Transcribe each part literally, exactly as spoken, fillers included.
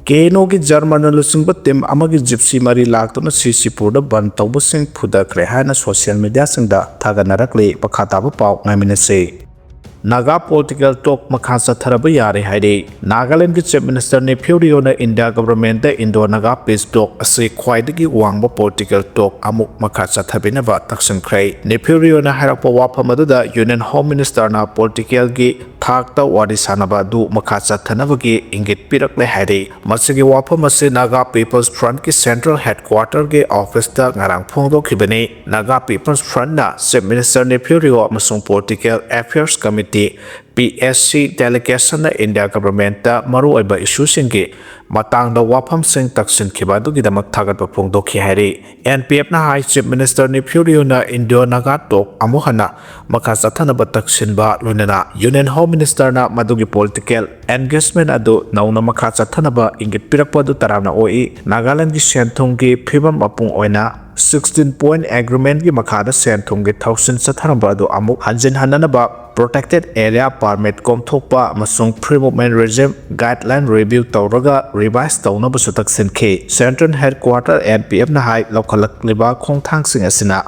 ꯀꯦ and ꯑꯣꯒꯤ ꯖꯔꯃꯟꯅ ꯂꯨꯆꯤꯡꯕ team ꯑꯃꯒꯤ ꯖꯤꯞꯁꯤ ꯃꯔꯤ ꯂꯥꯛꯇꯨꯅ ꯁꯤ ꯁꯤꯄꯨꯔꯗ ꯕꯟ ꯇꯧꯕꯁꯤꯡ ꯐꯨꯗꯈ꯭ꯔꯦ ꯍꯥꯏꯅ ꯁꯣꯁꯤꯌꯦꯜ ꯃꯤꯗꯤꯌꯥꯁꯤꯡꯗ ꯊꯥꯒꯠꯅꯔꯛꯂꯤ꯫ ꯃꯈꯥ ꯇꯥꯕ ꯄꯥꯎ ꯉꯥꯏꯃꯤꯟꯅꯁꯤ꯫ ꯅꯥꯒꯥ ꯄꯣꯂꯤꯇꯤꯀꯦꯜ ꯇꯣꯛ ꯃꯈꯥ ꯆꯠꯊꯔꯕ ꯌꯥꯔꯦ ꯍꯥꯏꯔꯦ꯫ ꯅꯥꯒꯥꯂꯦꯟꯒꯤ ꯆꯤꯐ ꯃꯤꯅꯤꯁꯇꯔ ꯅꯦꯐ꯭ꯌꯨ ꯔꯤꯑꯣꯅ ꯏꯟꯗꯤꯌꯥ ꯒꯚꯔꯟꯃꯦꯟꯠꯇ ꯏꯟꯗꯣ ꯅꯥꯒꯥ ꯄꯤꯁ ꯇꯣꯛ ꯑꯁꯤ ꯈ꯭ꯋꯥꯏꯗꯒꯤ ꯋꯥꯡꯕ ꯄꯣꯂꯤꯇꯤꯀꯦꯜ ꯇꯣꯛ ꯑꯃꯨꯛ ꯃꯈꯥ ꯆꯠꯊꯕꯤꯅꯕ ꯇꯛꯁꯤꯟꯈ꯭ꯔꯦ꯫ ꯅꯦꯐ꯭ꯌꯨ ꯔꯤꯑꯣꯅ ꯍꯥꯏꯔꯛꯄ ꯋꯥꯐꯝ ꯑꯗꯨꯗ ꯌꯨꯅꯤꯌꯟ ꯍꯣꯝ ꯃꯤꯅꯤꯁꯇꯔꯅ ꯄꯣꯂꯤꯇꯤꯀꯦꯜꯒꯤ ꯊꯥꯛꯇ ꯋꯥꯔꯤ ꯁꯥꯅꯕ ꯑꯗꯨ ꯃꯈꯥ ꯆꯠꯊꯅꯕꯒꯤ ꯏꯪꯒꯤꯠ ꯄꯤꯔꯛꯂꯦ ꯍꯥꯏꯔꯤ꯫ ꯃꯁꯤꯒꯤ ꯋꯥꯐꯝ ꯑꯁꯤ ꯅꯥꯒꯥ ꯄꯤꯄꯜꯁ ꯐ꯭ꯔꯟꯠꯀꯤ ꯁꯦꯟꯇ꯭ꯔꯦꯜ ꯍꯦꯗꯀ꯭ꯋꯥꯇꯔꯒꯤ ꯑꯣꯐꯤꯁꯇ ꯉꯔꯥꯡ ꯐꯣꯡꯗꯣꯛꯈꯤꯕꯅꯤ꯫ ꯅꯥꯒꯥ ꯄꯤꯄꯜꯁ ꯐ꯭ꯔꯟꯠꯅ ꯆꯤꯐ ꯃꯤꯅꯤꯁꯇꯔ ꯅꯦꯐ꯭ꯌꯨ ꯔꯤꯑꯣ ꯑꯃꯁꯨꯡ political affairs committee, P S C, ꯗꯦꯂꯤꯒꯦꯁꯟꯅ ꯏꯟꯗꯤꯌꯥ ꯒꯚꯔꯟꯃꯦꯟꯠꯇ ꯃꯔꯨꯑꯣꯏꯕ ꯏꯁꯨꯁꯤꯡꯒꯤ ꯃꯇꯥꯡꯗ ꯋꯥꯐꯝꯁꯤꯡ ꯇꯛꯁꯤꯟꯈꯤꯕ ꯑꯗꯨꯒꯤꯗꯃꯛ ꯊꯥꯒꯠꯄ ꯐꯣꯡꯗꯣꯛꯈꯤ ꯍꯥꯏꯔꯤ꯫ ꯑꯦꯟ ꯄꯤ ꯑꯦꯐꯅ ꯍꯥꯏ, ꯆꯤꯐ ꯃꯤꯅꯤꯁꯇꯔ ꯅꯦꯐ꯭ꯌꯨ ꯔꯤꯑꯣꯅ ꯏꯟꯗꯤꯌꯣ ꯅꯥꯒꯥ ꯇꯣꯛ ꯑꯃꯨꯛ ꯍꯟꯅ ꯃꯈꯥ ꯆꯠꯊꯅꯕ ꯇꯛꯁꯤꯟꯕ, ꯂꯣꯏꯅꯅ ꯌꯨꯅꯤꯌꯟ ꯍꯣꯝ ꯃꯤꯅꯤꯁꯇꯔꯅ ꯃꯗꯨꯒꯤ ꯄꯣꯂꯤꯇꯤꯀꯦꯜ ꯑꯦꯟꯒꯦꯖꯃꯦꯟꯠ ꯑꯗꯨ ꯅꯧꯅ ꯃꯈꯥ ꯆꯠꯊꯅꯕ ꯏꯪꯒꯤꯠ ꯄꯤꯔꯛꯄ ꯑꯗꯨ ꯇꯔꯥꯝꯅ ꯑꯣꯛꯏ꯫ ꯅꯥꯒꯥꯂꯦꯟꯗꯒꯤ ꯁꯦꯟ ꯊꯨꯝꯒꯤ ꯐꯤꯕꯝ ꯃꯄꯨꯡ ꯑꯣꯏꯅ ꯁꯤꯛꯁꯇꯤꯟ ꯄꯣꯏꯟꯠ ꯑꯦꯒ꯭ꯔꯤꯃꯦꯟꯠꯀꯤ ꯃꯈꯥꯗ ꯁꯦꯟ ꯊꯨꯝꯒꯤ ꯊꯧꯁꯤꯜ ꯆꯠꯊꯔꯝꯕ ꯑꯗꯨ ꯑꯃꯨꯛ ꯍꯟꯖꯤꯟ ꯍꯟꯅꯅꯕ ꯄ꯭ꯔꯣꯇꯦꯛꯇꯦꯗ ꯑꯦꯔꯤꯌꯥ ꯄꯥꯔꯃꯤꯠ ꯀꯣꯝꯊꯣꯛꯄ ꯑꯃꯁꯨꯡ free movement regime guideline review ꯇꯧꯔꯒ ꯔꯤꯚꯥꯏꯁ ꯇꯧꯅꯕꯁꯨ ꯇꯛꯁꯤꯟꯈꯤ꯫ ꯁꯦꯟꯇ꯭ꯔꯦꯜ ꯍꯦꯗꯀ꯭ꯋꯥꯇꯔ, ꯑꯦꯟ ꯄꯤ ꯑꯦꯐꯅ ꯍꯥꯏ, ꯂꯧꯈꯠꯂꯛꯂꯤꯕ ꯈꯣꯡꯊꯥꯡꯁꯤꯡ ꯑꯁꯤꯅ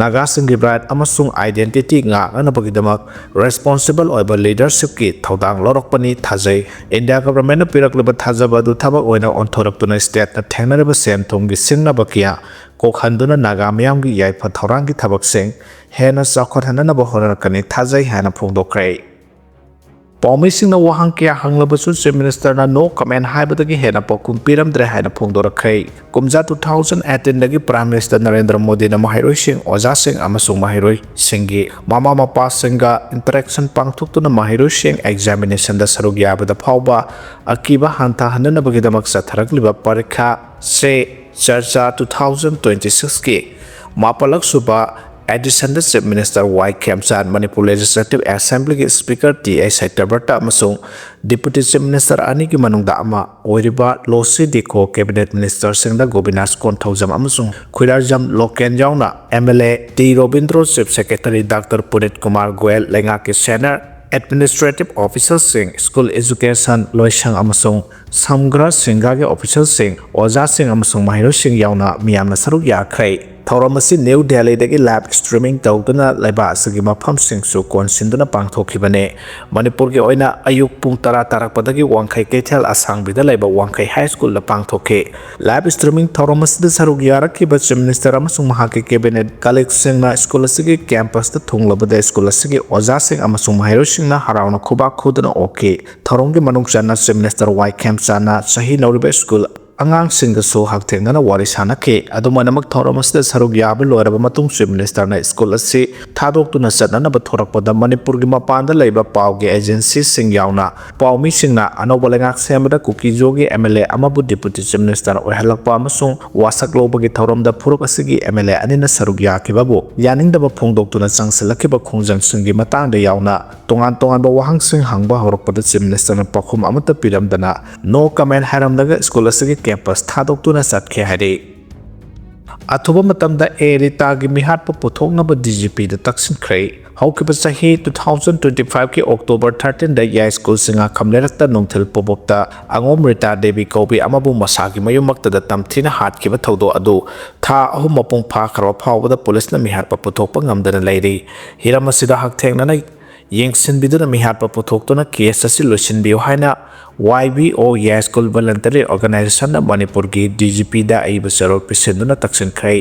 ꯅꯥꯒꯥꯁꯤꯡꯒꯤ ꯔꯥꯏꯠ ꯑꯃꯁꯨꯡ ꯑꯥꯏꯗꯦꯟꯇꯤꯇꯤ ꯉꯥꯛꯅꯅꯕꯒꯤꯗꯃꯛ ꯔꯦꯁꯄꯣꯟꯁꯤꯕꯜ ꯑꯣꯏꯕ ꯂꯤꯗꯔꯁꯤꯞꯀꯤ ꯊꯧꯗꯥꯡ ꯂꯧꯔꯛꯄꯅꯤ ꯊꯥꯖꯩ꯫ ꯏꯟꯗꯤꯌꯥ ꯒꯚꯔꯟꯃꯦꯟꯠꯅ ꯄꯤꯔꯛꯂꯤꯕ ꯊꯥꯖꯕ ꯑꯗꯨ ꯊꯕꯛ ꯑꯣꯏꯅ ꯑꯣꯟꯊꯣꯔꯛꯇꯨꯅ ꯁ꯭ꯇꯦꯠꯅ ꯊꯦꯡꯅꯔꯤꯕ ꯁꯦꯟ ꯊꯨꯝꯒꯤ ꯁꯤꯡꯅꯕ ꯀꯌꯥ ꯀꯣꯛꯍꯟꯗꯨꯅ ꯅꯥꯒꯥ ꯃꯤꯌꯥꯝꯒꯤ ꯌꯥꯏꯐ ꯊꯧꯔꯥꯡꯒꯤ ꯊꯕꯛꯁꯤꯡ ꯍꯦꯟꯅ ꯆꯥꯎꯈꯠꯍꯟꯅꯅꯕ ꯍꯣꯠꯅꯔꯛꯀꯅꯤ ꯊꯥꯖꯩ ꯍꯥꯏꯅ ꯐꯣꯡꯗꯣꯛꯈ꯭ꯔꯦ꯫ ꯄꯥꯎꯃꯤꯁꯤꯡꯅ ꯋꯥꯍꯪ ꯀꯌꯥ ꯍꯪꯂꯕꯁꯨ ꯆꯤꯐ ꯃꯤꯅꯤꯁꯇꯔꯅ ꯅꯣ ꯀꯃꯦꯟ ꯍꯥꯏꯕꯗꯒꯤ ꯍꯦꯟꯅ ꯄꯥꯎꯈꯨꯝ ꯄꯤꯔꯝꯗ꯭ꯔꯦ ꯍꯥꯏꯅ ꯐꯣꯡꯗꯣꯔꯛꯈ꯭ꯔꯦ꯫ ꯀꯨꯝꯖꯥ ꯇꯨ ꯊꯥꯎꯖꯟ ꯑꯦꯇꯤꯟꯗꯒꯤ ꯄ꯭ꯔꯥꯏꯝ ꯃꯤꯅꯤꯁꯇꯔ ꯅꯔꯦꯟꯗ꯭ꯔ ꯃꯣꯗꯤꯅ ꯃꯍꯩꯔꯣꯏꯁꯤꯡ, ꯑꯣꯖꯥꯁꯤꯡ ꯑꯃꯁꯨꯡ ꯃꯍꯩꯔꯣꯏꯁꯤꯡꯒꯤ ꯃꯃꯥ ꯃꯄꯥꯁꯤꯡꯒ ꯏꯟꯇꯔꯦꯛꯁꯟ ꯄꯥꯡꯊꯣꯛꯇꯨꯅ ꯃꯍꯩꯔꯣꯏꯁꯤꯡ ꯑꯦꯛꯖꯥꯃꯤꯅꯦꯁꯟꯗ ꯁꯔꯨꯛ ꯌꯥꯕꯗ ꯐꯥꯎꯕ ꯑꯀꯤꯕ ꯍꯟꯊꯍꯟꯅꯅꯕꯒꯤꯗꯃꯛ ꯆꯠꯊꯔꯛꯂꯤꯕ ꯄꯔꯤꯈꯥ ꯁꯦ ꯆꯔꯆꯥ ꯇꯨ ꯊꯥꯎꯖꯟ ꯇ꯭ꯋꯦꯟꯇꯤ ꯁꯤꯛꯁꯀꯤ ꯃꯥꯄꯜꯂꯛ ꯁꯨꯕ ꯑꯦꯗꯤꯁꯟꯗ ꯆꯤꯐ ꯃꯤꯅꯤꯁꯇꯔ ꯋꯥꯏ ꯈꯦꯝꯆꯥꯟ, ꯃꯅꯤꯄꯨꯔ ꯂꯦꯖꯤꯁꯂꯦꯇꯤꯚ ꯑꯦꯁꯦꯝꯕ꯭ꯂꯤꯒꯤ ꯁ꯭ꯄꯤꯀꯔ ꯇꯤ ꯑꯥꯏ ꯁꯇ꯭ꯌꯕ꯭ꯔꯇ ꯑꯃꯁꯨꯡ ꯗꯤꯄꯨꯇꯤ ꯆꯤꯐ ꯃꯤꯅꯤꯁꯇꯔ ꯑꯅꯤꯒꯤ ꯃꯅꯨꯡꯗ ꯑꯃ ꯑꯣꯏꯔꯤꯕ ꯂꯣꯁꯤ ꯗꯤꯈꯣ, ꯀꯦꯕꯤꯅꯦꯠ ꯃꯤꯅꯤꯁꯇꯔꯁꯤꯡꯗ ꯒꯣꯕꯤꯅꯥꯁ ꯀꯣꯟꯊꯧꯖꯝ ꯑꯃꯁꯨꯡ ꯈꯨꯔꯥꯏꯖꯝ ꯂꯣꯀꯦꯟ ꯌꯥꯎꯅ M L A T Robindro, chief secretary doctor Punit Kumar Goyal, ꯂꯩꯉꯥꯛꯀꯤ ꯁꯦꯅꯤꯌꯔ ꯑꯦꯗꯃꯤꯅꯤꯁꯇ꯭ꯔꯦꯇꯤꯚ ꯑꯣꯐꯤꯁꯔꯁꯤꯡ, ꯁ꯭ꯀꯨꯜ ꯑꯦꯖꯨꯀꯦꯁꯟ, ꯂꯣꯏꯁꯪ ꯑꯃꯁꯨꯡ ꯁꯝꯒ꯭ꯔ ꯁꯤꯡꯒꯥꯒꯤ ꯑꯣꯐꯤꯁꯔꯁꯤꯡ, ꯑꯣꯖꯥꯁꯤꯡ ꯑꯃꯁꯨꯡ ꯃꯍꯩꯔꯣꯏꯁꯤꯡ ꯌꯥꯎꯅ ꯃꯤꯌꯥꯝꯅ ꯁꯔꯨꯛ ꯌꯥꯈ꯭ꯔꯦ꯫ ꯊꯧꯔꯝ ꯑꯁꯤ ꯅ꯭ꯌꯨ ꯗꯦꯜꯂꯤꯗꯒꯤ ꯂꯥꯏꯚ ꯁ꯭ꯇ꯭ꯔꯤꯃꯤꯡ ꯇꯧꯗꯨꯅ ꯂꯩꯕꯥꯛ ꯑꯁꯤꯒꯤ ꯃꯐꯝꯁꯤꯡꯁꯨ ꯀꯣꯟꯁꯤꯟꯗꯨꯅ ꯄꯥꯡꯊꯣꯛꯈꯤꯕꯅꯤ꯫ ꯃꯅꯤꯄꯨꯔꯒꯤ ꯑꯣꯏꯅ ꯑꯌꯨꯛ ꯄꯨꯡ ꯇꯔꯥ ꯇꯥꯔꯛꯄꯗꯒꯤ ꯋꯥꯡꯈꯩ ꯀꯩꯊꯦꯜ ꯑꯁꯥꯡꯕꯤꯗ ꯂꯩꯕ ꯋꯥꯡꯈꯩ ꯍꯥꯏ ꯁ꯭ꯀꯨꯜꯗ ꯄꯥꯡꯊꯣꯛꯈꯤ꯫ ꯂꯥꯏꯚ ꯁ꯭ꯇ꯭ꯔꯤꯃꯤꯡ ꯊꯧꯔꯝ ꯑꯁꯤꯗ ꯁꯔꯨꯛ ꯌꯥꯔꯛꯈꯤꯕ ꯆꯤꯐ ꯃꯤꯅꯤꯁꯇꯔ ꯑꯃꯁꯨꯡ ꯃꯍꯥꯛꯀꯤ ꯀꯦꯕꯤꯅꯦꯠ ꯀꯂꯤꯛꯁꯤꯡꯅ ꯁ꯭ꯀꯨꯜ ꯑꯁꯤꯒꯤ ꯀꯦꯝꯄꯁꯇ ꯊꯨꯡꯂꯕꯗ ꯁ꯭ꯀꯨꯜ ꯑꯁꯤꯒꯤ ꯑꯣꯖꯥꯁꯤꯡ ꯑꯃꯁꯨꯡ ꯃꯍꯩꯔꯣꯏꯁꯤꯡꯅ ꯍꯔꯥꯎꯅ ꯈꯨꯕꯥꯛ ꯈꯨꯗꯨꯅ ꯑꯣꯛꯈꯤ꯫ ꯊꯧꯔꯝꯒꯤ ꯃꯅꯨꯡ ꯆꯟꯅ ꯆꯤꯐ ꯃꯤꯅꯤꯁꯇꯔ ꯋꯥꯏ ꯈꯦꯝꯆꯥꯟꯅ ꯆꯍꯤ ꯅꯧꯔꯤꯕ ꯁ꯭ꯀꯨꯜ ꯑꯉꯥꯡꯁꯤꯡꯒꯁꯨ ꯍꯛꯊꯦꯡꯅꯅ ꯋꯥꯔꯤ ꯁꯥꯟꯅꯈꯤ꯫ ꯑꯗꯨꯝ ꯑꯣꯏꯅꯃꯛ, ꯊꯧꯔꯝ ꯑꯁꯤꯗ ꯁꯔꯨꯛ ꯌꯥꯕ ꯂꯣꯏꯔꯕ ꯃꯇꯨꯡ, ꯆꯤꯐ ꯃꯤꯅꯤꯁꯇꯔꯅ ꯁ꯭ꯀꯨꯜ ꯑꯁꯤ ꯊꯥꯗꯣꯛꯇꯨꯅ ꯆꯠꯅꯅꯕ ꯊꯣꯔꯛꯄꯗ ꯃꯅꯤꯄꯨꯔꯒꯤ ꯃꯄꯥꯟꯗ ꯂꯩꯕ ꯄꯥꯎꯒꯤ ꯑꯦꯖꯦꯟꯁꯤꯁꯤꯡ ꯌꯥꯎꯅ ꯄꯥꯎꯃꯤꯁꯤꯡꯅ ꯑꯅꯧꯕ ꯂꯩꯉꯥꯛ ꯁꯦꯝꯕꯗ ꯀꯨꯀꯤꯖꯣꯒꯤ ꯑꯦꯝ ꯑꯦꯜ ꯑꯦ ꯑꯃꯕꯨ ꯗꯤꯄꯨꯇꯤ ꯆꯤꯐ ꯃꯤꯅꯤꯁꯇꯔ ꯑꯣꯏꯍꯜꯂꯛꯄ ꯑꯃꯁꯨꯡ ꯋꯥꯁꯛ ꯂꯧꯕꯒꯤ ꯊꯧꯔꯝꯗ ꯐꯨꯔꯨꯞ ꯑꯁꯤꯒꯤ ꯑꯦꯝ ꯑꯦꯜ ꯑꯦ ꯑꯅꯤꯅ ꯁꯔꯨꯛ ꯌꯥꯈꯤꯕꯕꯨ ꯌꯥꯅꯤꯡꯗꯕ ꯐꯣꯡꯗꯣꯛꯇꯨꯅ ꯆꯪꯁꯤꯜꯂꯛꯈꯤꯕ ꯈꯣꯡꯖꯪꯁꯤꯡꯒꯤ ꯃꯇꯥꯡꯗ ꯌꯥꯎꯅ ꯇꯣꯉꯥꯟ ꯇꯣꯉꯥꯟꯕ ꯋꯥꯍꯪꯁꯤꯡ ꯍꯪꯕ ꯍꯧꯔꯛꯄꯗ ꯆꯤꯐ ꯃꯤꯅꯤꯁꯇꯔꯅ ꯄꯥꯎꯈꯨꯝ ꯑꯃꯠꯇ ꯄꯤꯔꯝꯗꯅ ꯅꯣ ꯀꯃꯦꯟ ꯍꯥꯏꯔꯝꯂꯒ ꯁ꯭ꯀꯨꯜ ꯑꯁꯤꯒꯤ ꯀꯦꯝꯄꯁ ꯊꯥꯗꯣꯛꯇꯨꯅ ꯆꯠꯈꯤ ꯍꯥꯏꯔꯤ꯫ ꯑꯊꯨꯕ ꯃꯇꯝꯗ ꯑꯦ ꯔꯤꯇꯥꯒꯤ ꯃꯤꯍꯥꯠꯄ ꯄꯨꯊꯣꯛꯅꯕ ꯗꯤ ꯖꯤ ꯄꯤꯗ ꯇꯛꯁꯤꯟꯈ꯭ꯔꯦ꯫ ꯍꯧꯈꯤꯕ ꯆꯍꯤ two thousand twenty five ꯀꯤ October thirteen ꯗ ꯌꯥꯏꯁ꯭ꯀꯨꯜ ꯁꯤꯡꯉꯥꯈꯝ ꯂꯩꯔꯛꯇ ꯅꯨꯡꯊꯤꯜ ꯄꯣꯕꯣꯞꯇ ꯑꯉꯣꯝ ꯔꯤꯇꯥ ꯗꯦꯕꯤ ꯀꯧꯕꯤ ꯑꯃꯕꯨ ꯃꯁꯥꯒꯤ ꯃꯌꯨꯝꯃꯛꯇꯗ ꯇꯝꯊꯤꯅ ꯍꯥꯠꯈꯤꯕ ꯊꯧꯗꯣꯛ ꯑꯗꯨ ꯊꯥ ꯑꯍꯨꯝ ꯃꯄꯨꯡ ꯐꯥꯈ꯭ꯔꯕ ꯐꯥꯎꯕꯗ ꯄꯨꯂꯤꯁꯅ ꯃꯤꯍꯥꯠꯄ ꯄꯨꯊꯣꯛꯄ ꯉꯝꯗꯅ ꯂꯩꯔꯤ꯫ ꯍꯤꯔꯝ ꯑꯁꯤꯗ ꯍꯛꯊꯦꯡꯅꯅ ꯌꯦꯡꯁꯤꯟꯕꯤꯗꯨꯅ ꯃꯤꯍꯥꯠꯄ ꯄꯨꯊꯣꯛꯇꯨꯅ ꯀꯦꯁ ꯑꯁꯤ ꯂꯣꯏꯁꯤꯟꯕꯤꯌꯨ ꯍꯥꯏꯅ ꯋꯥꯏ ꯕꯤ ꯑꯣ ꯌꯥꯏꯁ꯭ꯀꯨꯜ ꯚꯣꯂꯟꯇꯔꯤ ꯑꯣꯔꯒꯅꯥꯏꯖꯦꯁꯟꯅ ꯃꯅꯤꯄꯨꯔꯒꯤ ꯗꯤ ꯖꯤ ꯄꯤꯗ ꯑꯏꯕ ꯆꯦꯔꯣꯜ ꯄꯤꯁꯤꯟꯗꯨꯅ ꯇꯛꯁꯤꯟꯈ꯭ꯔꯦ꯫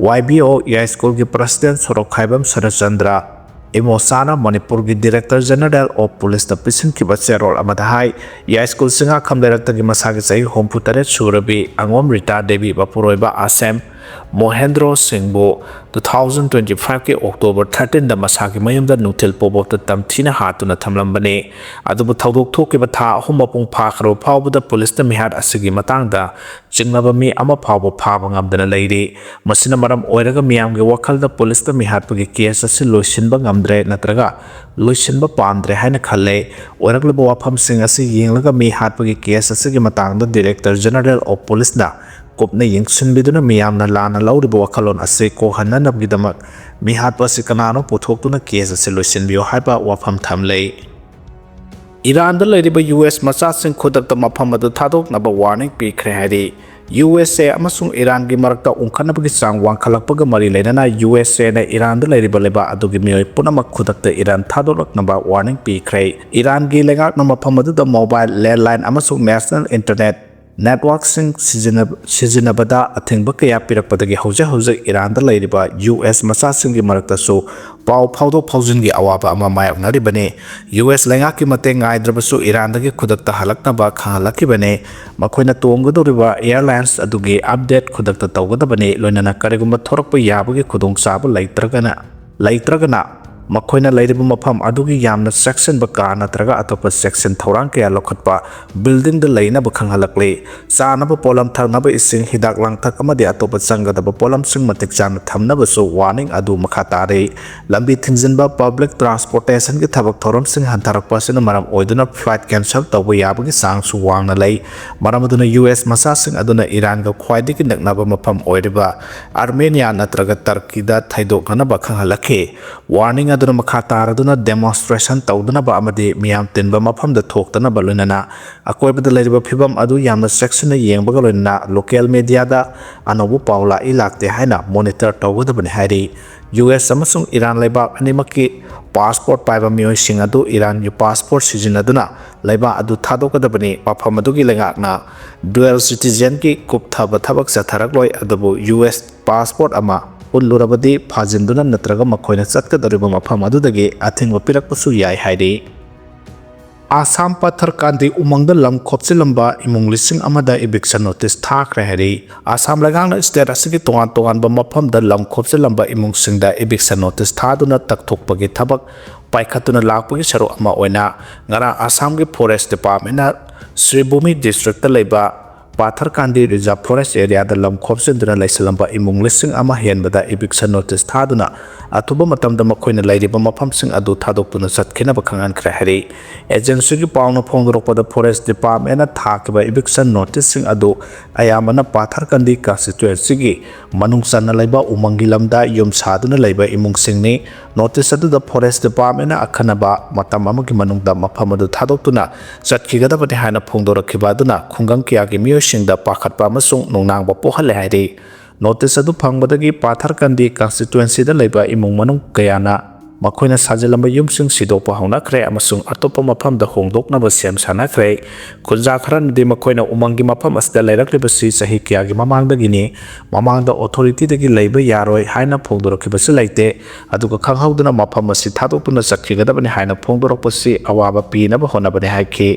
ꯋꯥꯏ ꯕꯤ ꯑꯣ ꯌꯥꯏꯁ꯭ꯀꯨꯜꯒꯤ ꯄ꯭ꯔꯁꯤꯗꯦꯟ ꯁꯣꯔꯣꯛꯈꯥꯏꯕꯝ ꯁꯔꯠꯆꯟꯗ꯭ꯔ ꯏꯃꯣꯆꯥꯅ ꯃꯅꯤꯄꯨꯔꯒꯤ ꯗꯤꯔꯦꯛꯇꯔ ꯖꯦꯅꯔꯦꯜ ꯑꯣꯐ ꯄꯨꯂꯤꯁꯇ ꯄꯤꯁꯤꯟꯈꯤꯕ ꯆꯦꯔꯣꯜ ꯑꯃꯗ ꯍꯥꯏ, ꯌꯥꯏꯁ꯭ꯀꯨꯜ ꯁꯤꯡꯉꯥꯈꯝ ꯂꯩꯔꯛꯇꯒꯤ ꯃꯁꯥꯒꯤ ꯆꯍꯤ ꯍꯨꯝꯐꯨ ꯇꯔꯦꯠ ꯁꯨꯔꯕꯤ ꯑꯉꯣꯝ ꯔꯤꯇꯥ ꯗꯦꯕꯤ ꯃꯄꯨꯔꯣꯏꯕ ꯑꯥꯁꯦꯝ ꯃꯣꯍꯦꯟꯗ꯭ꯔꯣ ꯁꯤꯡꯕꯨ two thousand twenty five ꯀꯤ October thirteen ꯗ ꯃꯁꯥꯒꯤ ꯃꯌꯨꯝꯗ ꯅꯨꯡꯊꯤꯜ ꯄꯣꯕꯣꯞꯇ ꯇꯝꯊꯤꯅ ꯍꯥꯠꯇꯨꯅ ꯊꯝꯂꯝꯕꯅꯤ꯫ ꯑꯗꯨꯕꯨ ꯊꯧꯗꯣꯛ ꯊꯣꯛꯈꯤꯕ ꯊꯥ ꯑꯍꯨꯝ ꯃꯄꯨꯡ ꯐꯥꯈ꯭ꯔꯕ ꯐꯥꯎꯕꯗ ꯄꯨꯂꯤꯁꯅ ꯃꯤꯍꯥꯠ ꯑꯁꯤꯒꯤ ꯃꯇꯥꯡꯗ ꯆꯤꯡꯅꯕ ꯃꯤ ꯑꯃ ꯐꯥꯎꯕ ꯐꯥꯕ ꯉꯝꯗꯅ ꯂꯩꯔꯤ꯫ ꯃꯁꯤꯅ ꯃꯔꯝ ꯑꯣꯏꯔꯒ ꯃꯤꯌꯥꯝꯒꯤ ꯋꯥꯈꯜꯗ ꯄꯨꯂꯤꯁꯅ ꯃꯤꯍꯥꯠꯄꯒꯤ ꯀꯦꯁ ꯑꯁꯤ ꯂꯣꯏꯁꯤꯟꯕ ꯉꯝꯗ꯭ꯔꯦ ꯅꯠꯇ꯭ꯔꯒ ꯂꯣꯏꯁꯤꯟꯕ ꯄꯥꯝꯗ꯭ꯔꯦ ꯍꯥꯏꯅ ꯈꯜꯂꯦ꯫ ꯑꯣꯏꯔꯛꯂꯤꯕ ꯋꯥꯐꯝꯁꯤꯡ ꯑꯁꯤ ꯌꯦꯡꯂꯒ ꯃꯤ ꯍꯥꯠꯄꯒꯤ ꯀꯦꯁ ꯑꯁꯤꯒꯤ ꯃꯇꯥꯡꯗ ꯗꯤꯔꯦꯛꯇꯔ ꯖꯦꯅꯔꯦꯜ ꯑꯣꯐ ꯄꯨꯂꯤꯁꯅ ꯀꯨꯞꯅ ꯌꯦꯡꯁꯤꯟꯕꯤꯗꯨꯅ ꯃꯤꯌꯥꯝꯅ ꯂꯥꯟꯅ ꯂꯧꯔꯤꯕ ꯋꯥꯈꯜꯂꯣꯟ ꯑꯁꯤ ꯀꯣꯛꯍꯟꯅꯅꯕꯒꯤꯗꯃꯛ ꯃꯤꯍꯥꯠꯄ ꯑꯁꯤ ꯀꯅꯥꯅꯣ ꯄꯨꯊꯣꯛꯇꯨꯅ ꯀꯦꯁ ꯑꯁꯤ ꯂꯣꯏꯁꯤꯟꯕꯤꯌꯨ ꯍꯥꯏꯕ ꯋꯥꯐꯝ ꯊꯝꯂꯤ꯫ ꯏꯔꯥꯟꯗ ꯂꯩꯔꯤꯕ ꯌꯨ ꯑꯦꯁ ꯃꯆꯥꯁꯤꯡ ꯈꯨꯗꯛꯇ ꯃꯐꯝ ꯑꯗꯨ ꯊꯥꯗꯣꯛꯅꯕ ꯋꯥꯔꯅꯤꯡ ꯄꯤꯈ꯭ꯔꯦ ꯍꯥꯏꯔꯤ꯫ ꯌꯨ ꯑꯦꯁ ꯑꯦ ꯑꯃꯁꯨꯡ ꯏꯔꯥꯟꯒꯤ ꯃꯔꯛꯇ ꯎꯪꯈꯠꯅꯕꯒꯤ ꯆꯥꯡ ꯋꯥꯡꯈꯠꯂꯛꯄꯒ ꯃꯔꯤ ꯂꯩꯅꯅ ꯌꯨ ꯑꯦꯁ ꯑꯦꯅ ꯏꯔꯥꯟꯗ ꯂꯩꯔꯤꯕ ꯂꯩꯕꯥꯛ ꯑꯗꯨꯒꯤ ꯃꯤꯑꯣꯏ ꯄꯨꯝꯅꯃꯛ ꯈꯨꯗꯛꯇ ꯏꯔꯥꯟ ꯊꯥꯗꯣꯛꯂꯛꯅꯕ ꯋꯥꯔꯅꯤꯡ ꯄꯤꯈ꯭ꯔꯦ꯫ ꯏꯔꯥꯟꯒꯤ ꯂꯩꯉꯥꯛꯅ ꯃꯐꯝ ꯑꯗꯨꯗ ꯃꯣꯕꯥꯏꯜ, ꯂꯦꯟꯂꯥꯏꯟ ꯑꯃꯁꯨꯡ ꯅꯦꯁꯅꯦꯜ ꯏꯟꯇꯔꯅꯦꯠ ꯅꯦꯠꯋꯥꯔꯛꯁꯤꯡ ꯁꯤꯖꯤꯟꯅ-, ꯁꯤꯖꯤꯟꯅꯕꯗ ꯑꯊꯤꯡꯕ ꯀꯌꯥ ꯄꯤꯔꯛꯄꯗꯒꯤ ꯍꯧꯖꯤꯛ ꯍꯧꯖꯤꯛ ꯏꯔꯥꯟꯗ ꯂꯩꯔꯤꯕ ꯌꯨ ꯑꯦꯁ ꯃꯆꯥꯁꯤꯡꯒꯤ ꯃꯔꯛꯇꯁꯨ ꯄꯥꯎ ꯐꯥꯎꯗꯣꯛ ꯐꯥꯎꯖꯤꯟꯒꯤ ꯑꯋꯥꯕ ꯑꯃ ꯃꯥꯌꯣꯛꯅꯔꯤꯕꯅꯤ꯫ ꯌꯨ ꯑꯦꯁ ꯂꯩꯉꯥꯛꯀꯤ ꯃꯇꯦꯡ ꯉꯥꯏꯗ꯭ꯔꯕꯁꯨ ꯏꯔꯥꯟꯗꯒꯤ ꯈꯨꯗꯛꯇ ꯍꯜꯂꯛꯅꯕ ꯈꯪꯍꯜꯂꯛꯈꯤꯕꯅꯤ꯫ ꯃꯈꯣꯏꯅ ꯇꯣꯡꯒꯗꯧꯔꯤꯕ ꯑꯦꯌꯔꯂꯥꯏꯟꯁ ꯑꯗꯨꯒꯤ ꯑꯞꯗꯦꯠ ꯈꯨꯗꯛꯇ ꯇꯧꯒꯗꯕꯅꯤ, ꯂꯣꯏꯅꯅ ꯀꯔꯤꯒꯨꯝꯕ ꯊꯣꯔꯛꯄ ꯌꯥꯕꯒꯤ ꯈꯨꯗꯣꯡꯆꯥꯕ ꯂꯩꯇ꯭ꯔꯒꯅ, ꯂꯩꯇ꯭ꯔꯒꯅ ꯃꯈꯣꯏꯅ ꯂꯩꯔꯤꯕ ꯃꯐꯝ ꯑꯗꯨꯒꯤ ꯌꯥꯝꯅ ꯆꯦꯛꯁꯤꯟꯕ ꯀꯥ ꯅꯠꯇ꯭ꯔꯒ ꯑꯇꯣꯞꯄ ꯆꯦꯛꯁꯤꯟ ꯊꯧꯔꯥꯡ ꯀꯌꯥ ꯂꯧꯈꯠꯄ ꯕꯤꯜꯗꯤꯡꯗ ꯂꯩꯅꯕ ꯈꯪꯍꯜꯂꯛꯂꯤ꯫ ꯆꯥꯅꯕ ꯄꯣꯠꯂꯝ, ꯊꯛꯅꯕ ꯏꯁꯤꯡ, ꯍꯤꯗꯥꯛ ꯂꯥꯡꯊꯛ ꯑꯃꯗꯤ ꯑꯇꯣꯞꯄ ꯆꯪꯒꯗꯕ ꯄꯣꯠꯂꯝꯁꯤꯡ ꯃꯇꯤꯛ ꯆꯥꯅ ꯊꯝꯅꯕꯁꯨ ꯋꯥꯔꯅꯤꯡ ꯑꯗꯨ ꯃꯈꯥ ꯇꯥꯔꯤ꯫ ꯂꯝꯕꯤ ꯊꯤꯡꯖꯤꯟꯕ, ꯄꯕ꯭ꯂꯤꯛ ꯇ꯭ꯔꯥꯟꯁꯄꯣꯔꯇꯦꯁꯟꯒꯤ ꯊꯕꯛ ꯊꯧꯔꯝꯁꯤꯡ ꯍꯟꯊꯔꯛꯄ ꯑꯁꯤꯅ ꯃꯔꯝ ꯑꯣꯏꯗꯨꯅ ꯐ꯭ꯂꯥꯏꯠ ꯀꯦꯟꯁꯦꯜ ꯇꯧꯕ ꯌꯥꯕꯒꯤ ꯆꯥꯡꯁꯨ ꯋꯥꯡꯅ ꯂꯩ꯫ ꯃꯔꯝ ꯑꯗꯨꯅ ꯌꯨ ꯑꯦꯁ ꯃꯆꯥꯁꯤꯡ ꯑꯗꯨꯅ ꯏꯔꯥꯟꯒ ꯈ꯭ꯋꯥꯏꯗꯒꯤ ꯅꯛꯅꯕ ꯃꯐꯝ ꯑꯣꯏꯔꯤꯕ ꯑꯥꯔꯃꯦꯅꯤꯌꯥ ꯅꯠꯇ꯭ꯔꯒ ꯇꯔꯀꯤꯗ ꯊꯩꯗꯣꯛꯅꯅꯕ ꯈꯪꯍꯜꯂꯛꯈꯤ꯫ ꯋꯥꯔꯅꯤꯡ ꯑꯗꯨꯅ ꯃꯈꯥ ꯇꯥꯔꯗꯨꯅ ꯗꯦꯃꯣꯟꯁꯇ꯭ꯔꯦꯁꯟ ꯇꯧꯗꯅꯕ ꯑꯃꯗꯤ ꯃꯤꯌꯥꯝ ꯇꯤꯟꯕ ꯃꯐꯝꯗ ꯊꯣꯛꯇꯅꯕ, ꯂꯣꯏꯅꯅ ꯑꯀꯣꯏꯕꯗ ꯂꯩꯔꯤꯕ ꯐꯤꯕꯝ ꯑꯗꯨ ꯌꯥꯝꯅ ꯆꯦꯛꯁꯤꯟꯅ ꯌꯦꯡꯕꯒ ꯂꯣꯏꯅꯅ ꯂꯣꯀꯦꯜ ꯃꯦꯗꯤꯌꯥꯗ ꯑꯅꯧꯕ ꯄꯥꯎ ꯂꯥꯛꯏ ꯂꯥꯛꯇꯦ ꯍꯥꯏꯅ ꯃꯣꯅꯤꯇꯔ ꯇꯧꯒꯗꯕꯅꯤ ꯍꯥꯏꯔꯤ꯫ ꯌꯨ ꯑꯦꯁ ꯑꯃꯁꯨꯡ ꯏꯔꯥꯟ ꯂꯩꯕꯥꯛ ꯑꯅꯤꯃꯛꯀꯤ ꯄꯥꯁꯄꯣꯔꯠ ꯄꯥꯏꯕ ꯃꯤꯑꯣꯏꯁꯤꯡ ꯑꯗꯨ ꯏꯔꯥꯟꯒꯤ ꯄꯥꯁꯄꯣꯔꯠ ꯁꯤꯖꯤꯟꯅꯗꯨꯅ ꯂꯩꯕꯥꯛ ꯑꯗꯨ ꯊꯥꯗꯣꯛꯀꯗꯕꯅꯤ꯫ ꯃꯐꯝ ꯑꯗꯨꯒꯤ ꯂꯩꯉꯥꯛꯅ ꯗꯨꯑꯦꯜ ꯁꯤꯇꯤꯖꯦꯟꯒꯤ ꯀꯨꯞꯊꯕ ꯊꯕꯛ ꯆꯠꯊꯔꯛꯂꯣꯏ, ꯑꯗꯨꯕꯨ ꯌꯨ ꯑꯦꯁ ꯄꯥꯁꯄꯣꯔꯠ ꯑꯃ ꯎꯠꯂꯨꯔꯕꯗꯤ ꯐꯥꯖꯤꯟꯗꯨꯅ ꯅꯠꯇ꯭ꯔꯒ ꯃꯈꯣꯏꯅ ꯆꯠꯀꯗꯧꯔꯤꯕ ꯃꯐꯝ ꯑꯗꯨꯗꯒꯤ ꯑꯊꯤꯡꯕ ꯄꯤꯔꯛꯄꯁꯨ ꯌꯥꯏ ꯍꯥꯏꯔꯤ꯫ ꯑꯁꯥꯝ ꯄꯊꯔꯀꯥꯟꯗꯤ ꯎꯃꯪꯗ ꯂꯝ ꯈꯣꯞꯆꯤꯜꯂꯝꯕ ꯏꯃꯨꯡ ꯂꯤꯁꯤꯡ ꯑꯃꯗ ꯏꯚꯤꯛꯁꯟ ꯅꯣꯇꯤꯁ ꯊꯥꯈ꯭ꯔꯦ ꯍꯥꯏꯔꯤ꯫ ꯑꯁꯥꯝ ꯂꯩꯉꯥꯛꯅ ꯁ꯭ꯇꯦꯠ ꯑꯁꯤꯒꯤ ꯇꯣꯉꯥꯟ ꯇꯣꯉꯥꯟꯕ ꯃꯐꯝꯗ ꯂꯝ ꯈꯣꯞꯆꯤꯜꯂꯝꯕ ꯏꯃꯨꯡꯁꯤꯡꯗ ꯏꯚꯤꯛꯁꯟ ꯅꯣꯇꯤꯁ ꯊꯥꯗꯨꯅ ꯇꯛꯊꯣꯛꯄꯒꯤ ꯊꯕꯛ ꯄꯥꯏꯈꯠꯇꯨꯅ ꯂꯥꯛꯄꯒꯤ ꯁꯔꯨꯛ ꯑꯃ ꯑꯣꯏꯅ ꯉꯔꯥꯡ ꯑꯁꯥꯝꯒꯤ ꯐꯣꯔꯦꯁ ꯗꯤꯄꯥꯔꯠꯃꯦꯟꯅ ꯁ꯭ꯔꯤꯚꯨꯃꯤ ꯗꯤꯁꯇ꯭ꯔꯤꯛꯇ ꯂꯩꯕ ꯄꯥꯊꯔꯀꯥꯟꯗꯤ Reserve Forest Area ꯗ ꯂꯝ ꯈꯣꯞꯆꯤꯟꯗꯨꯅ ꯂꯩꯁꯤꯜꯂꯝꯕ ꯏꯃꯨꯡ ꯂꯤꯁꯤꯡ ꯑꯃ ꯍꯦꯟꯕꯗ eviction notice ꯊꯥꯗꯨꯅ ꯑꯊꯨꯕ ꯃꯇꯝꯗ ꯃꯈꯣꯏꯅ ꯂꯩꯔꯤꯕ ꯃꯐꯝꯁꯤꯡ ꯑꯗꯨ ꯊꯥꯗꯣꯛꯇꯨꯅ ꯆꯠꯈꯤꯅꯕ ꯈꯪꯍꯟꯈ꯭ꯔꯦ ꯍꯥꯏꯔꯤ꯫ Agency ꯒꯤ ꯄꯥꯎꯅ ꯐꯣꯡꯗꯣꯔꯛꯄꯗ, Forest Department ꯅ ꯊꯥꯈꯤꯕ eviction notice ꯁꯤꯡ ꯑꯗꯨ ꯑꯌꯥꯝꯕꯅ ꯄꯥꯊꯔꯀꯥꯟꯗꯤ constituency ꯒꯤ ꯃꯅꯨꯡ ꯆꯟꯅ ꯂꯩꯕ ꯎꯃꯪꯒꯤ ꯂꯝꯗ ꯌꯨꯝ ꯁꯥꯗꯨꯅ ꯂꯩꯕ ꯏꯃꯨꯡꯁꯤꯡꯅꯤ꯫ Notice ꯑꯗꯨꯗ Forest Department ꯅ ꯑꯈꯟꯅꯕ ꯃꯇꯝ ꯑꯃꯒꯤ ꯃꯅꯨꯡꯗ ꯃꯐꯝ ꯑꯗꯨ ꯊꯥꯗꯣꯛꯇꯨꯅ ꯆꯠꯈꯤꯒꯗꯕꯅꯤ ꯍꯥꯏꯅ ꯐꯣꯡꯗꯣꯔꯛꯈꯤꯕ ꯑꯗꯨꯅ ꯈꯨꯡꯒꯪ ꯀꯌꯥꯒꯤ ꯃꯤꯑꯣꯏꯁꯤꯡꯗ ꯄꯥꯈꯠꯄ ꯑꯃꯁꯨꯡ ꯅꯨꯡꯅꯥꯡꯕ ꯄꯣꯛꯍꯜꯂꯦ ꯍꯥꯏꯔꯤ꯫ Notice ꯑꯗꯨ ꯐꯪꯕꯗꯒꯤ ꯄꯥꯊꯔꯀꯥꯟꯗꯤ constituency ꯗ ꯂꯩꯕ ꯏꯃꯨꯡ ꯃꯅꯨꯡ ꯀꯌꯥꯅ ꯃꯈꯣꯏꯅ ꯁꯥꯖꯤꯜꯂꯝꯕ ꯌꯨꯝꯁꯤꯡ ꯁꯤꯗꯣꯛꯄ ꯍꯧꯅꯈ꯭ꯔꯦ ꯑꯃꯁꯨꯡ ꯑꯇꯣꯞꯄ ꯃꯐꯝꯗ ꯍꯣꯡꯗꯣꯛꯅꯕ ꯁꯦꯝ ꯁꯥꯅꯈ꯭ꯔꯦ꯫ ꯈꯨꯟꯖꯥ ꯈꯔꯅꯗꯤ ꯃꯈꯣꯏꯅ ꯎꯃꯪꯒꯤ ꯃꯐꯝ ꯑꯁꯤꯗ ꯂꯩꯔꯛꯂꯤꯕꯁꯤ ꯆꯍꯤ ꯀꯌꯥꯒꯤ ꯃꯃꯥꯡꯗꯒꯤꯅꯤ, ꯃꯃꯥꯡꯗ authority ꯗꯒꯤ ꯂꯩꯕ ꯌꯥꯔꯣꯏ ꯍꯥꯏꯅ ꯐꯣꯡꯗꯣꯔꯛꯈꯤꯕꯁꯨ ꯂꯩꯇꯦ, ꯑꯗꯨꯒ ꯈꯪꯍꯧꯗꯅ ꯃꯐꯝ ꯑꯁꯤ ꯊꯥꯗꯣꯛꯇꯨꯅ ꯆꯠꯈꯤꯒꯗꯕꯅꯤ ꯍꯥꯏꯅ ꯐꯣꯡꯗꯣꯔꯛꯄꯁꯤ ꯑꯋꯥꯕ ꯄꯤꯅꯕ ꯍꯣꯠꯅꯕꯅꯤ ꯍꯥꯏꯈꯤ꯫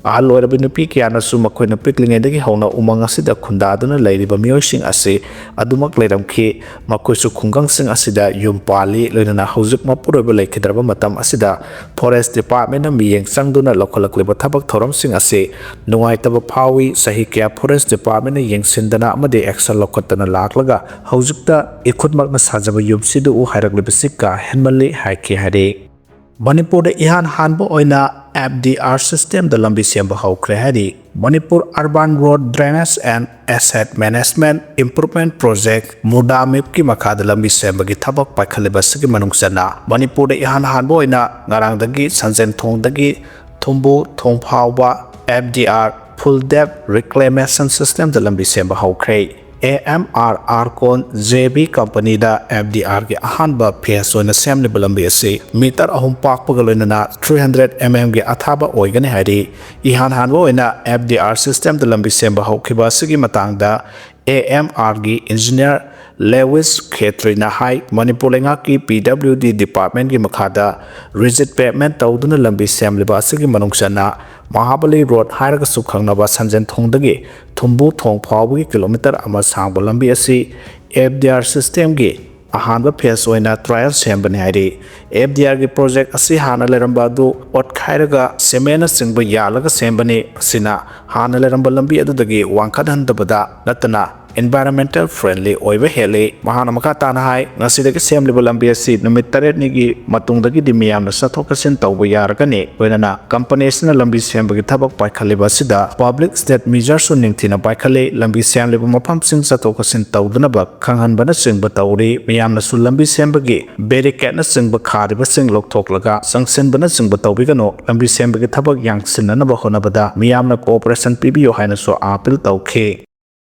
ꯑꯍꯜ ꯑꯣꯏꯔꯕ ꯅꯨꯄꯤ ꯀꯌꯥꯅꯁꯨ ꯃꯈꯣꯏꯅ ꯄꯤꯛꯂꯤꯉꯩꯗꯒꯤ ꯍꯧꯅ ꯎꯃꯪ ꯑꯁꯤꯗ ꯈꯨꯟꯗꯥꯗꯨꯅ ꯂꯩꯔꯤꯕ ꯃꯤꯑꯣꯏꯁꯤꯡ ꯑꯁꯤ ꯑꯗꯨꯃꯛ ꯂꯩꯔꯝꯈꯤ꯫ ꯃꯈꯣꯏꯁꯨ ꯈꯨꯡꯒꯪꯁꯤꯡ ꯑꯁꯤꯗ ꯌꯨꯝ ꯄꯥꯜꯂꯤ, ꯂꯣꯏꯅꯅ ꯍꯧꯖꯤꯛ ꯃꯄꯨꯔꯣꯏꯕ ꯂꯩꯈꯤꯗ꯭ꯔꯕ ꯃꯇꯝ ꯑꯁꯤꯗ Forest Department ꯅ ꯃꯤꯠꯌꯦꯡ ꯆꯪꯗꯨꯅ ꯂꯧꯈꯠꯂꯛꯂꯤꯕ ꯊꯕꯛ ꯊꯧꯔꯝꯁꯤꯡ ꯑꯁꯤ ꯅꯨꯡꯉꯥꯏꯇꯕ ꯐꯥꯎꯏ꯫ ꯆꯍꯤ ꯀꯌꯥ Forest Department ꯅ ꯌꯦꯡꯁꯤꯟꯗꯅ ꯑꯃꯗꯤ action ꯂꯧꯈꯠꯇꯅ ꯂꯥꯛꯂꯒ ꯍꯧꯖꯤꯛꯇ ꯏꯈꯨꯠꯃꯛꯅ ꯁꯥꯖꯕ ꯌꯨꯝꯁꯤꯗ ꯎ ꯍꯥꯏꯔꯛꯂꯤꯕꯁꯤ ꯀꯥ ꯍꯦꯟꯃꯜꯂꯤ ꯍꯥꯏꯈꯤ ꯍꯥꯏꯔꯤ꯫ ꯃꯅꯤꯄꯨꯔꯗ ꯏꯍꯥꯟ ꯍꯥꯟꯕ ꯑꯣꯏꯅ F D R system ꯗ ꯂꯝꯕꯤ ꯁꯦꯝꯕ ꯍꯧꯈ꯭ꯔꯦ ꯍꯥꯏꯔꯤ꯫ Manipur Urban Road Drainage and Asset Management Improvement Project, MURDA-MIP ꯀꯤ ꯃꯈꯥꯗ ꯂꯝꯕꯤ ꯁꯦꯝꯕꯒꯤ ꯊꯕꯛ ꯄꯥꯏꯈꯠꯂꯤꯕ ꯑꯁꯤꯒꯤ ꯃꯅꯨꯡ ꯆꯟꯅ ꯃꯅꯤꯄꯨꯔꯗ ꯏꯍꯥꯟ ꯍꯥꯟꯕ ꯑꯣꯏꯅ ꯉꯔꯥꯡꯗꯒꯤ ꯁꯟꯖꯦꯟꯊꯣꯡꯗꯒꯤ ꯊꯨꯝꯕꯨ ꯊꯣꯡ ꯐꯥꯎꯕ F D R, Full Depth Reclamation System ꯗ ꯂꯝꯕꯤ ꯁꯦꯝꯕ ꯍꯧꯈ꯭ꯔꯦ꯫ A M R Arkon J V company the F D R ꯒꯤ ꯑꯍꯥꯟꯕ phase ꯑꯣꯏꯅ ꯁꯦꯝꯂꯤꯕ ꯂꯝꯕꯤ ꯑꯁꯤ meter ꯑꯍꯨꯝ ꯄꯥꯛꯄꯒ ꯂꯣꯏꯅꯅ three hundred M M ꯒꯤ ꯑꯊꯥꯕ ꯑꯣꯏꯒꯅꯤ ꯍꯥꯏꯔꯤ꯫ ꯏꯍꯥꯟ ꯍꯥꯟꯕ ꯑꯣꯏꯅ F D R system ꯗ ꯂꯝꯕꯤ ꯁꯦꯝꯕ ꯍꯧꯈꯤꯕ ꯑꯁꯤꯒꯤ ꯃꯇꯥꯡꯗ A M R ꯒꯤ engineer Lewis Khetri ꯅ ꯍꯥꯏ, ꯃꯅꯤꯄꯨꯔ ꯂꯩꯉꯥꯛꯀꯤ P W D department ꯀꯤ ꯃꯈꯥꯗ rigid pavement ꯇꯧꯗꯨꯅ ꯂꯝꯕꯤ ꯁꯦꯝꯂꯤꯕ ꯑꯁꯤꯒꯤ ꯃꯅꯨꯡ ꯆꯟꯅ ꯃꯍꯥꯕꯂꯤ Road ꯍꯥꯏꯔꯒꯁꯨ ꯈꯪꯅꯕ ꯁꯟꯖꯦꯟꯊꯣꯡꯗꯒꯤ ꯊꯨꯝꯕꯨ ꯊꯣꯡ ꯐꯥꯎꯕꯒꯤ kilometer ꯑꯃ ꯁꯥꯡꯕ ꯂꯝꯕꯤ ꯑꯁꯤ F D R system ꯒꯤ ꯑꯍꯥꯟꯕ ꯐꯦꯁ ꯑꯣꯏꯅ ꯇ꯭ꯔꯥꯌꯦꯜ ꯁꯦꯝꯕꯅꯤ ꯍꯥꯏꯔꯤ꯫ ꯑꯦꯐ ꯗꯤ ꯑꯥꯔꯒꯤ ꯄ꯭ꯔꯣꯖꯦꯛ ꯑꯁꯤ ꯍꯥꯟꯅ ꯂꯩꯔꯝꯕ ꯑꯗꯨ ꯑꯣꯠꯈꯥꯏꯔꯒ ꯁꯤꯃꯦꯟꯅꯆꯤꯡꯕ ꯌꯥꯜꯂꯒ ꯁꯦꯝꯕꯅꯤ꯫ ꯃꯁꯤꯅ ꯍꯥꯟꯅ ꯂꯩꯔꯝꯕ ꯂꯝꯕꯤ ꯑꯗꯨꯗꯒꯤ ꯋꯥꯡꯈꯠꯍꯟꯗꯕꯗ ꯅꯠꯇꯅ environmental friendly ꯑꯣꯏꯕ ꯍꯦꯜꯂꯤ꯫ ꯃꯍꯥꯛꯅ ꯃꯈꯥ ꯇꯥꯅ ꯍꯥꯏ, ꯉꯁꯤꯗꯒꯤ ꯁꯦꯝꯂꯤꯕ ꯂꯝꯕꯤ ꯑꯁꯤ ꯅꯨꯃꯤꯠ ꯇꯔꯦꯠꯅꯤꯒꯤ ꯃꯇꯨꯡꯗꯒꯤꯗꯤ ꯃꯤꯌꯥꯝꯅ ꯆꯠꯊꯣꯛ ꯆꯠꯁꯤꯟ ꯇꯧꯕ ꯌꯥꯔꯒꯅꯤ꯫ ꯂꯣꯏꯅꯅ ꯀꯝꯄꯅꯤ ꯑꯁꯤꯅ ꯂꯝꯕꯤ ꯁꯦꯝꯕꯒꯤ ꯊꯕꯛ ꯄꯥꯏꯈꯠꯂꯤꯕ ꯑꯁꯤꯗ ꯄꯕ꯭ꯂꯤꯛ ꯁ꯭ꯇꯦꯠ ꯃꯤꯖꯔꯁꯨ ꯅꯤꯡꯊꯤꯅ ꯄꯥꯏꯈꯠꯂꯤ꯫ ꯂꯝꯕꯤ ꯁꯦꯝꯂꯤꯕ ꯃꯐꯝꯁꯤꯡ ꯆꯠꯊꯣꯛ ꯆꯠꯁꯤꯟ ꯇꯧꯗꯅꯕ ꯈꯪꯍꯟꯕꯅꯆꯤꯡꯕ ꯇꯧꯔꯤ꯫ ꯃꯤꯌꯥꯝꯅꯁꯨ ꯂꯝꯕꯤ ꯁꯦꯝꯕꯒꯤ ꯕꯦꯔꯤꯀꯦꯠꯅꯆꯤꯡꯕ ꯈꯥꯔꯤꯕꯁꯤꯡ ꯂꯧꯊꯣꯛꯂꯒ ꯆꯪꯁꯤꯟꯕꯅꯆꯤꯡꯕ ꯇꯧꯕꯤꯒꯅꯨ꯫ ꯂꯝꯕꯤ ꯁꯦꯝꯕꯒꯤ ꯊꯕꯛ ꯌꯥꯡꯁꯤꯟꯅꯅꯕ ꯍꯣꯠꯅꯕꯗ ꯃꯤꯌꯥꯝꯅ ꯀꯣꯑꯣꯄꯔꯦꯁꯟ ꯄꯤꯕꯤꯌꯨ ꯍꯥꯏꯅꯁꯨ ꯑꯥꯄꯤꯜ ꯇꯧꯈꯤ꯫